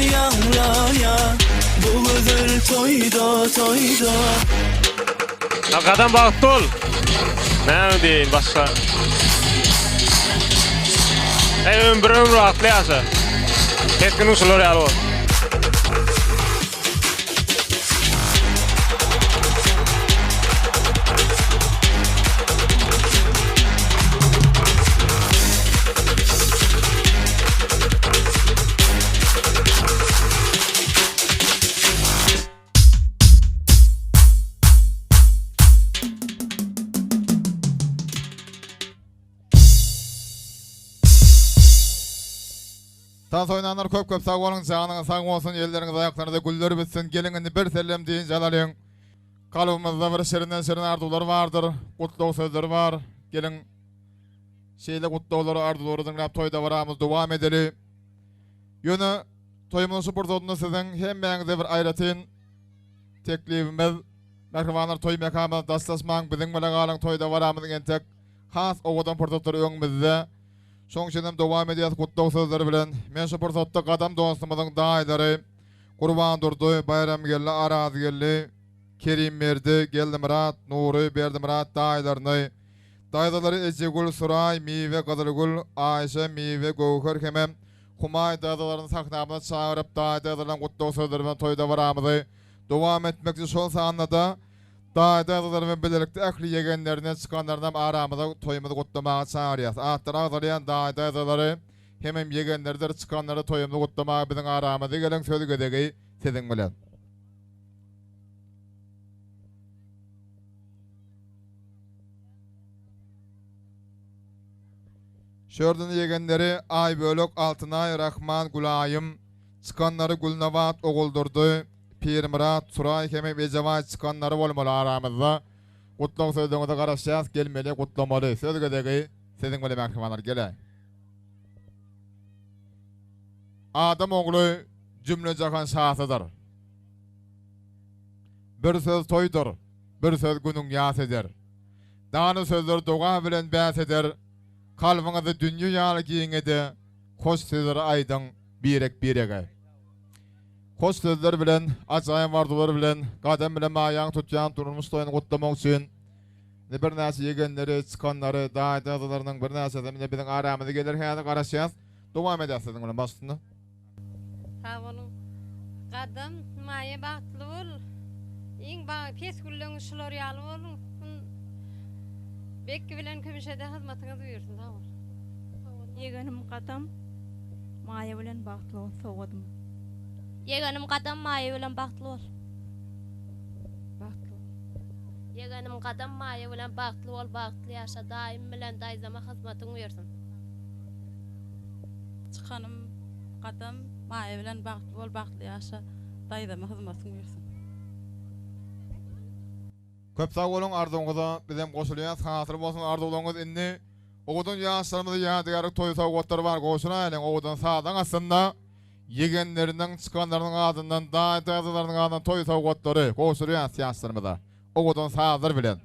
ýaňlanýar Bu gözel toýda toýda Gadam bagtly bol. Näme diýeýin başga. Eý ömür ömür bagtly ýaşa. Her günüň şular ýaly bolsun. Tans oýnanlar köp köp sag boluň janyňyz sag bolsun elleriňiz aýaklaryňyza güller bitsin geliň indi bir sellem dynç alalyň kalbymyzda bir şirinden şirin arzuwlar bardyr gutlag sözleri bar geliň şeýle gutlaglary arzuwlary diňläp toý dabaramyzy dowam edeli ýöne Toýumyzyň şu pursatynda siziň hemmäňize bir aýratyn teklibimiz, mähribanlar toý mekamyzdan daşlaşmaň, biziň bile galyň toý dabaramyzyň entek has owadan pursatlary öňümizde. Şoň üçin hem dowam edýäs gutlag sözleri bilen. Men şu pursatda gadam dostumyzyň daýylary Gurbandurdy, Baýramgeldi, Arazgeldi, Kerimberdi, Geldimyrat, Nury, Berdimyrat daýylaryny, daýzalary Ejegül, Suraý, Miwe, Gyzylgül, Aýşa, Miwe, Göwher hemem Humaý daýzalaryny sahnamyza çagyryp, daýy daýzalaryň gutlag sözleri bilen toý dabaramyzy dowam etmekçi. Şol sanda-da daýy daýzalary bilen bilelikde ähli ýegenlerini, çykanlarynam aramyza toýumyzy gutlamaga çagyrýas. Atlary agzalýan daýy daýzalary hemem ýegenleridir çykanlary toýumyzy gutlamaga biziň aramyza geliň, söz gezegi siziň bilen. Şörden ýegenleri Aýbölek, Altynaý, Rahman, Gülaýym, çykanlary Gülnabat, Oguldurdy, Pirmyrat, Suraý hemem Ejebaý çykanlary bolmaly aramyzda. Gutlag sözleriňize garaşýas, gelmeli, gutlamaly. Söz gezegi siziň bilen mähribanlar, geläý. Adam ogly jümle-jahan şasydyr. Bir söz toýdur. Bir söz günüň ýas eder. Dana sözler doga bilen bäs eder, Kalbyňyzy dünýe ýaly giň ede, Hoş sözleri aýdyň birek-birege. Hoş sözler bilen, ajaýyp arzuwlar bilen, Gadam bilen maýaň tutýan durmuş toýuny gutlamak üçin indi birnäçe ýegenleri, çykanlary, daýy-daýzalarynyň birnäçesi indi biziň aramyza geler häzir garaşýas. Dowam edýäs siziň bilen baş üstünde. Sag boluň. Gadam Maýa bagtly bol. Iň pes gülleňiz şular ýaly bolsun. Bekki bilen Kümüşede hyzmatyňyz buýursyn. Sag bol. Ýegenim Gadam Maýa bilen bagtly bol sowgadym. Ýegenim Gadam Maýa bilen bagtly bol. Bagtly bol. Ýegenim Gadam Maýa bilen bagtly bol bagtly ýaşa daýym bilen daýzama hyzmatyň buýursyn. Çykanym Gadam Maýa bilen bagtly bol bagtly ýaşa daýzama hyzmatyň buýursyn. Köp sag boluň arzuwyňyza bizem goşulýas hasyl bolsun arzuwlaryňyz indi owadan ýaşlarymyza ýadygärlik toý sowgatlary bar gowşuraýlyň owadan sazyň astynda ýegenleriniň çykanlarynyň adyndan daýy daýzalarynyň adyndan toý sowgatlary gowşurýas ýaşlarymyza owadan sazlar bilen.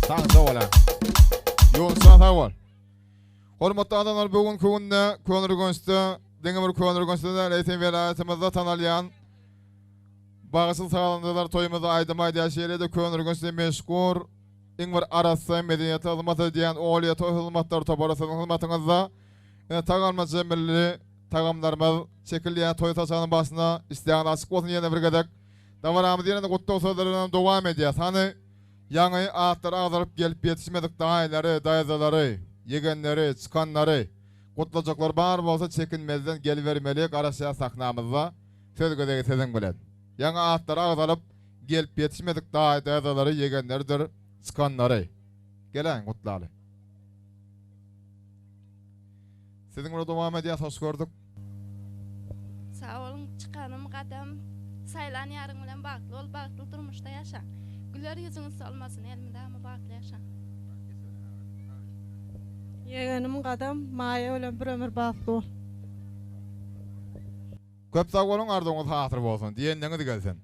Sagja bol ha. Ýunusjan sag bol. Hormatly adamlar bu günki günde Köneürgençde diňe bir Köneürgençde däl eýsem welaýatymyzda tanalýan bagşy sazandalar toýumyzda aýdym aýdýar şeýle-de Köneürgençde meşhur iň bir arassa medeniýete hyzmat edýän Olýa toý hyzmatlary topary siziň hyzmatyňyzda. Ine tagamlyja milli tagamlarymyz çekilýär toý saçagynyň başyna. Işdäňiz açyk bolsun ýene bir gezek. Dabaramyz ýene-de gutlag sözleri bilen dowam edýär. Hany, ýaňy atlary agzalyp gelip ýetişmedik daýylary, daýzalary, ýegenleri, çykanlary, gutlajaklar bar bolsa çekinmezden gelibermeli garaşýas sahnamyzda. Söz gezegi siziň bilen. Ýaňy atlary agzalyp gelip ýetişmedik daýy, daýzalary, ýegenleridir çykanlary. Geläýiň gutlaly. Siziň bilen dowam edýäs hoş gördük. Sag boluň çykanym gadam saýlan ýaryň bilen bagtly bol bagtly durmuşda ýaşaň güler ýüzüňiz solmasyn elmydama bagtly ýaşaň. Ýegenim Gadam Maýa bilen bir ömür bagtly bol. Köp sag boluň arzuwyňyz hasyl bolsun diýenleňiz gelsin.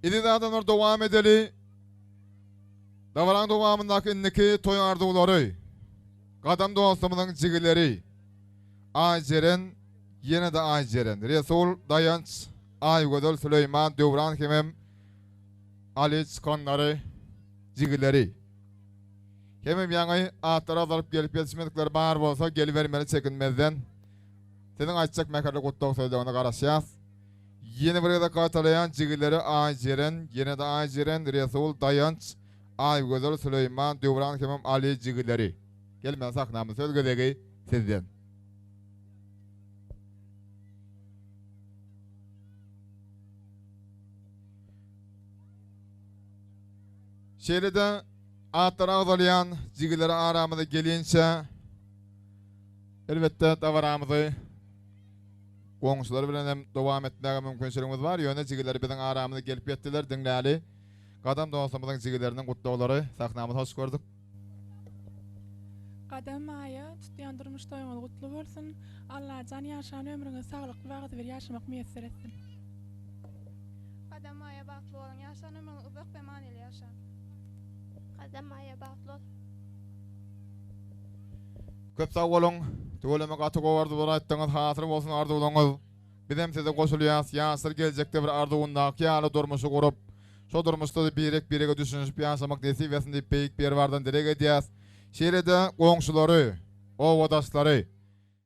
Eziz adamlar dowam edeli. Dabaraň dowamyndaky indiki toý arzuwlary Gadam dostumyzyň jigileri Aýjeren ýene-de Aýjeren, Resul, Daýanç, Aýgözel, Süleýman, Döwran hemem Aly çykanlary jigileri. Hemem ýaňy atlary agzalyp gelip ýetişmedikleri bar bolsa gelibermeli çekinmezden. Siziň aýtjak mähirli gutlag sözleriňize garaşýas. Ýene bir gezek gaýtalaýan jigileri Aýjeren, ýene-de Aýjeren, Resul, Daýanç, Aýgözel, Süleýman, Döwran hemem Aly jigileri. Gelmeli sahnamyz söz gezegi sizden. Şeýle-de atlary agzalýan jigileri aramyza gelinçä elbetde dabaramyzy goňşular bilen hem dowam etmäge mümkinçiligimiz bar. Ýöne jigileri biziň aramyza gelip ýetdiler. Diňläli. Gadam dostumyzyň jigileriniň gutlaglary. Sahnamyzy hoş gördük. Gadam Maýa, tutýan durmuş toýuňyz gutly bolsun. Allajan ýaşan ömrüňiz saglykly we agzybir ýaşamak miýesser etsin. Gadam Maýa bagtly boluň, ýaşan ömrüňiz uzak we manyly ýaşaň. Gadam Maýa bagtly bol. Köp sag boluň. Tüweleme gaty gowy arzuwlar aýtdyňyz. Hasyl bolsun arzuwlaryňyz. Bizem size goşulýas. Ýaşlar geljekde bir arzuwyndaky ýaly durmuşy gurup, şo durmuşda-da birek-birege düşünişip ýaşamak nesip etsin diýip Beýik Biribardan dileg edýäs. Şeýle-de goňşulary, obadaşlary.